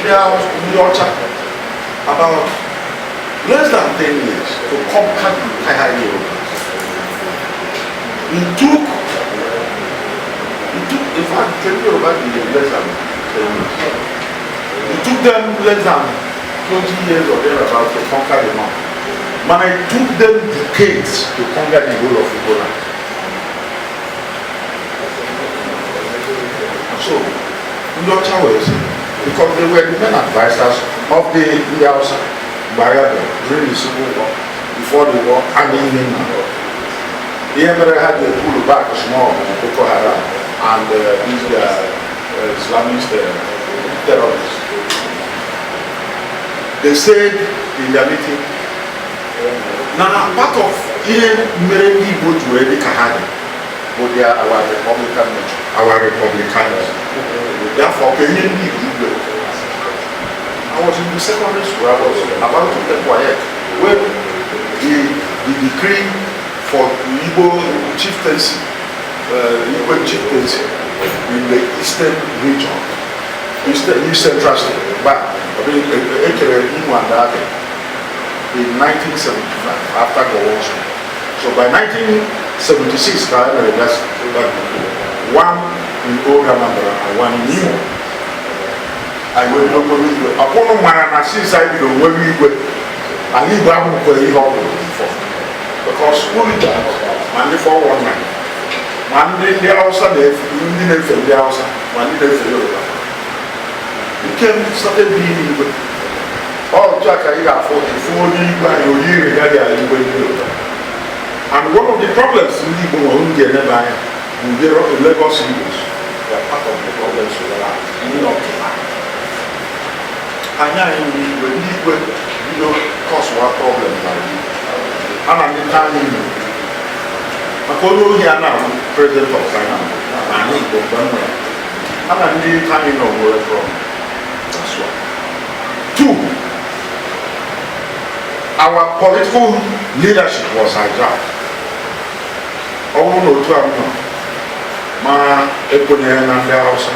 Ndị ọcha about less than 10 years to conquer the entire Europe. It took, in fact, 10 Yoruba did less than 10 years. It took them less than 20 years or thereabouts to conquer the north. But it took them decades to conquer the whole of Igbo land. So, ndị ọcha wee sị, because they were the main advisors of the ndị Hausa mgbe agha bịara, during the civil war, before the war, and even now. Ihe mere ha ji pull back small bụ Boko Haram and these Islamist terrorists. They said in their meeting, na part of ihe mere ndị Igbo ji wee dị ka ha dị bụ their our republican nature, our republicanism. Therefore, ka enye ndị Igbo igwe. I was in the secondary school, I was about to take WAEC when the decree for Igbo chieftaincy, Igbo chieftaincy in the eastern region, eastern, East Central State, but ekere Imo and Abia in 1975 after Gowon's. So by 1976, ka e mere that decree, one in Old Anambra and one in Imo. Anyị wee bido nwere igwe. Ọkwụnụ mara na since anyị bido nwere igwe, ala Igbo ahụkwa ihe ọ bụrụ before. Because hooligans, ma ndị 419, ma ndị Hausa na-efe, ndị na-efe ndị Hausa, ma ndị na-efe Yoruba. Nke m started being igwe. Ọ otu a ka ị ga-afụ ifu onye igwe anyị onye iri ya igwe ndị Yoruba. And one of the problems ndị Igbo nwere m ga-eneba anya bụ the Lagos Igbos. They are part of the problems we have even up to now. Anyị nwere igwe, ndị igwe bido cause-wa problem n'ala Igbo. Ha na ndị nta anyị nwere. Maka onye ohi a na-abụ president of China n'ala Igbo mgbe m nwere. Ha na ndị nta anyị nọ nwere problem. That's one. Two, our political leadership was hijacked. Ọ bụrụ na otu a m nọ ma ekwenyeghị na ndị Hausa,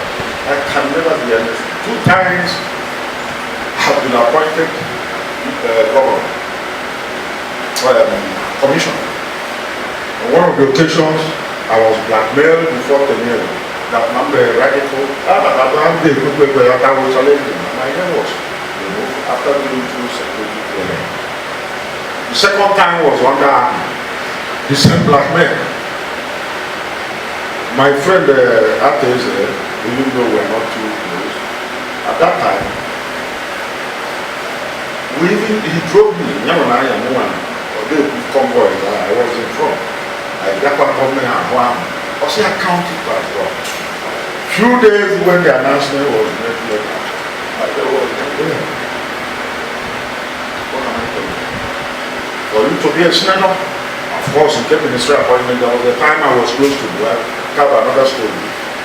I can never be anything. Two times have been appointed governor, commissioner. On one of the occasions, I was blackmailed before 10 years that I'm a radical. I was challenging. My name was removed after going through security clearance. The second time was under the same blackmail. My friend Ateze, even though we're not too close, at that time, we even, he drove me, na the convoy, I was in front. I got government and one. I count it as well. Few days when the announcement was made later, I was not there. What am I telling you? For you to be a senator, of course, in the ministry appointment, there was a time I was close to Buhari, have another story.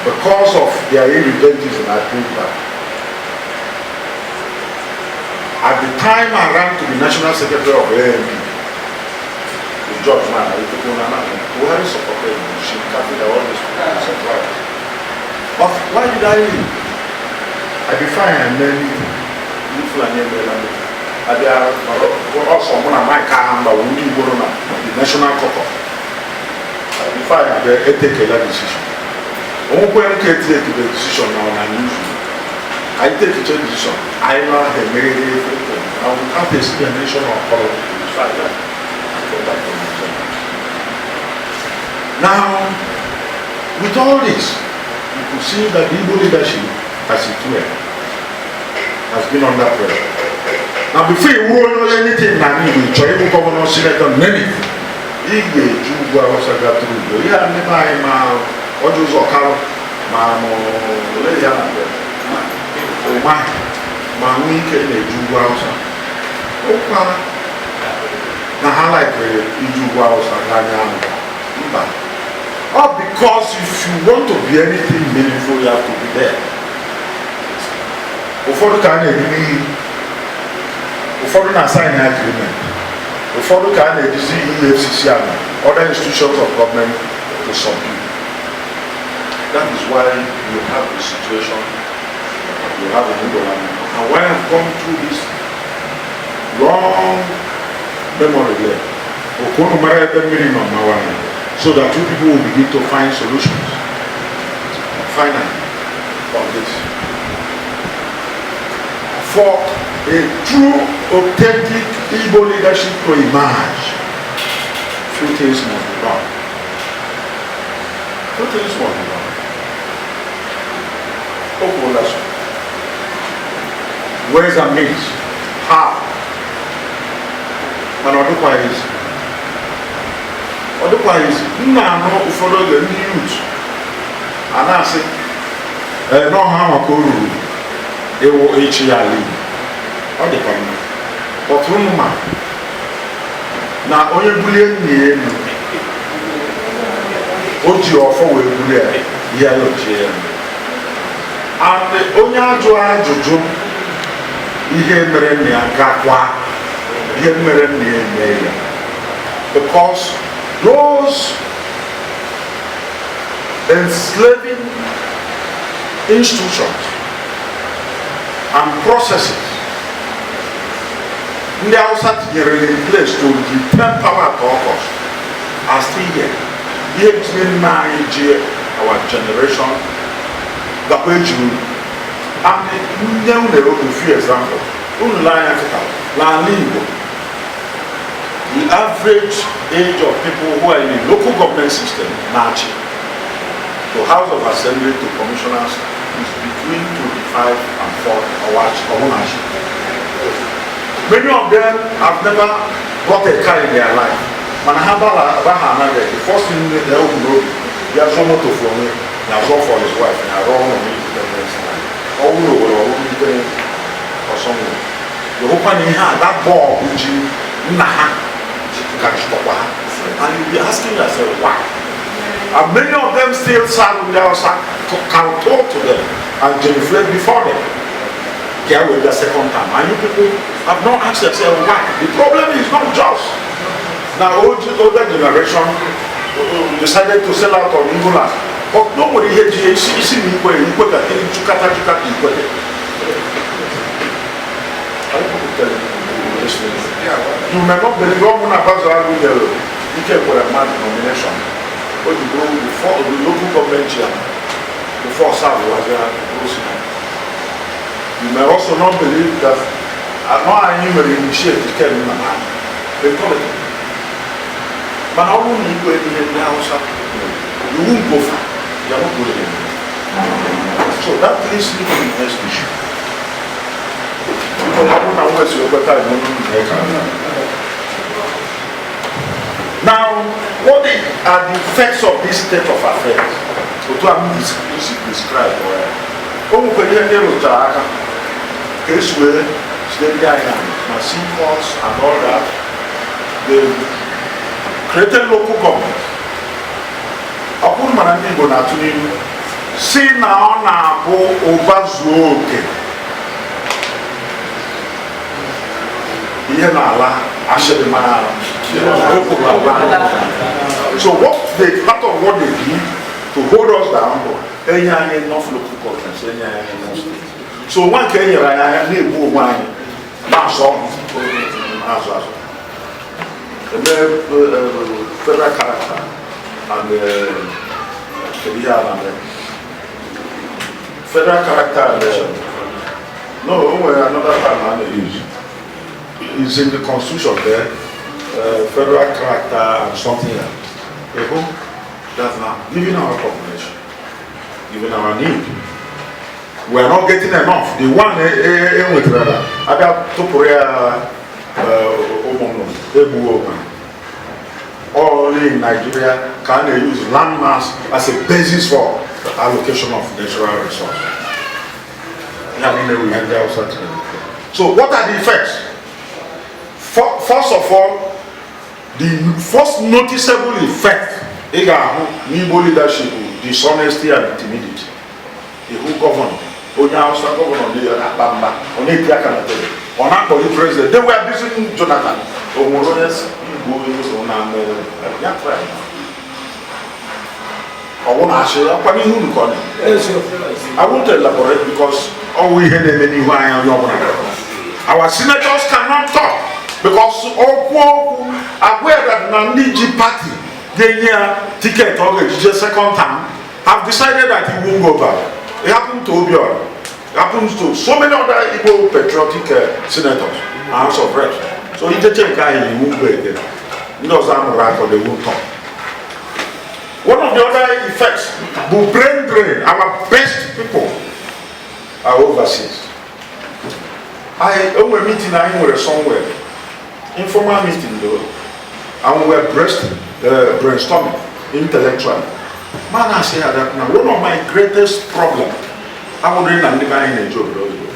Because of their irredentism, I pulled back. At the time I ran to be national secretary of AMP, the judge man, Buhari supported me, Shinkafi, all these people. But why did I leave? I be fine and then ndị Fulani emeela m. Abịa ọsọ mụ na Mike Ahamba wụ ndị Igbo nọ na the national caucus. I be fine abịa etekela decision. Onwekwe nke etake the decision na ọ na unusual. Anyị take decision, anyị na ha emeghere everything. And without explanation or apology, so I left. I came back to Nigeria. Now, with all this, you could see that the Igbo leadership, as it were, has been under pressure. Now, before you rule anything na Igbo, ị chọrọ ịbụ governor, senator, name it, ị ga-eji ugwu Awụsa gaa tụrụ ugbo. Ihe a ndị be anyị ma Orji Uzor Kalu ma mụ ole ya na ụma ma nwee ike na-eji ugwu Awụsa. Ụkwa na ha laikere iji ugwu Awụsa gaa anya ahụ. Mba. All because if you want to be anything meaningful, you have to be there. Ụfọdụ ka a na-edu n'iyi, ụfọdụ na-sign agreement, ụfọdụ ka a na-ejizi EFCC and other institutions of government to subdue. That is why you have the situation you have in Igbo land now. And when I've gone through this long memory there, okunu mara ebe mmiri nọ mawa anyị, so that you people will begin to find solutions. Finally, on this. For a true, authentic Igbo leadership to emerge, few things must be done. Few things must be done. O kwuola so. Ways and means. How? Mana ọ dịkwa easy. Ọ dịkwa easy. M na-anụ ụfọdụ oge ndị youth a na-asị ee n'ọha maka o ruru ịwụ ịchị ya ala Igbo. Ọ dịkwa mma. But unu ma na onye bulie nna ya elu, o ji ọfọ wee bulie ya, ihe ya ochie ya. And onye ajụ ajụjụ ihe mere nna ya, gakwa ihe mere nna ya eme ya, because those enslaving institutions and processes ndị Hausa tinyere in place to retain power at all cost are still here. Ihe tinye nna anyị ji our generation gakwa eji unu. And nye unu a few example. Unu lee anya kịta n'ala Igbo, the average age of people who are in the local government system na-achị, to House of Assembly, to commissioners, is between 25 and 40 or ọbụnachi. Many of them have never bought a car in their life, mana ha baha anaghị, the first thing they open n'obi ya, zụọ moto for onwe na zụọ for his wife na arụ ọrụ n'independence na ọwụ n'Owere, ọwụ ndị ọsọ nwere hụkwa na ihe a, that bọọlụ ji nna ha ka jikọkwa ha. And you be asking yourself why. And many of them still serve ndị Hausa, kowtow to them and genuflect before them ka ya wee bịa second time. And you people have not asked yourself why. The problem is not just na older generation decided to sell out on Igbo land, but no nwere ihe ji isi isi na ikwe ikwe ka jukata jukata ikwe. Are you people telling me listening? You may not believe, ọ bụ na Bazo Agụ nyere Ike Ekweremadu nomination, o ji bụrụ before the local government chairman, before serve was president. You may also not believe that anọ anyị nwere initiate Ken Nnamani in politics. Mana ọ bụrụ na ikwe ihe ndị Hausa, you won't go far. You are not going anywhere. So that leads me to the next issue. Because ọ bụrụ na nwa esi okweta anyị ọnụ na. Now, what are the effects of this state of affairs? Otu a m isi describe ya. O nwekwara ihe ndị rụtara aka ka esi wee jide ndị anyị na seaports and all that. They created local government. Ọ bụrụ mana ndị Igbo na-atụ n'ilu si na ọ na-abụ ụba zuo oke, ihe na-ala ashịrị mara ala. So what they part of what they did to hold us down bụ enye anyị enough local governments, enye anyị enough state. So nwa nke e nyere anyị anya na-egbu onwe anyị, na-asọ azụ azụ eme federal character and kedu ihe a na-eme, federal character and no, o nwere another term a na-use, is in the constitution there, federal character and something else. Ịhụ that now, given our population, given our need, we are not getting enough. The one e nwetara na abịa tụpụrụ ya ụmụ nnụnụ egbuo onwe. Only in Nigeria can they use land mass as a basis for the allocation of natural resources. Ya niile we ndị Hausa tinyere. So what are the effects? First of all, the first noticeable effect ị ga-ahụ n'Igbo leadership bụ dishonesty and timidity. Ihu governor, onye Hausa governor na-akpa mba, ọ na-eti aka na tebụl, ọ na-akpọli president. They were abusing Jonathan. O nwere onye Igbo na ya try. Ọwụ na asị ọkwa n'ihu unu ka ọ na. I won't elaborate because ọwụ ihe na-eme n'ihu anya onye ọbụla na-ahụ. Our senators cannot talk because okwu okwu agwa that na ndị ji party ga-enye ya ticket ọ ga-ejije second term have decided that he won't go back. It happened to Obiora. It happens to so many other Igbo patriotic senators and House of Reps. So ijeche nke anyị, he won't go again. Ndị ọzọ amụrụ akọ, they won't talk. One of the other effects bụ brain drain. Our best people are overseas. I onwe meeting anyị nwere somewhere, informal meeting though, and we were brainstorming intellectually. Man, I say that now one of my greatest problem abụghị na ndị be anyị na-eje obodo oyibo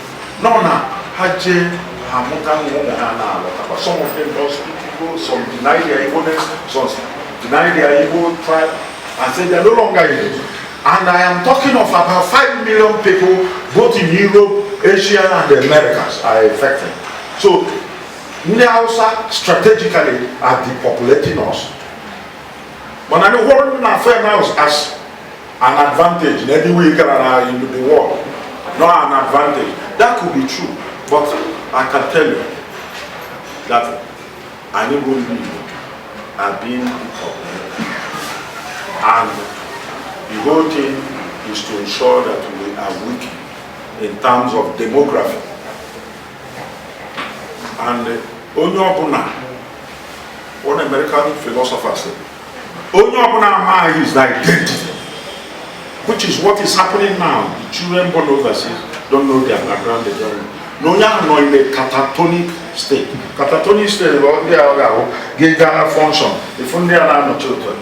nọ na ha jee ha mụta ụmụ ha na-alọtakwa. Some of them don't speak Igbo, some deny their Igbo-ness, some deny their Igbo tribe and say they are no longer Igbo. And I am talking of about 5 million people, both in Europe, Asia and the Americas, are affected. So ndị Hausa strategically are depopulating us. Mana ndị hụrụ na afọ now as an advantage in any way gara na in the world, not an advantage. That could be true, but I can tell you that anyị bụ ndị Igbo are being depopulated, and the whole thing is to ensure that we are weak in terms of demography. And onye ọbụla, one American philosopher said, onye ọbụla amaghị his identity, which is what is happening now. The children born overseas don't know their background, they don't know. Na onye ahụ nọ in a catatonic state. Catatonic state bụ ndị a ọ ga-ahụ gị gaa function ifu ndị a na-anọchi otu a.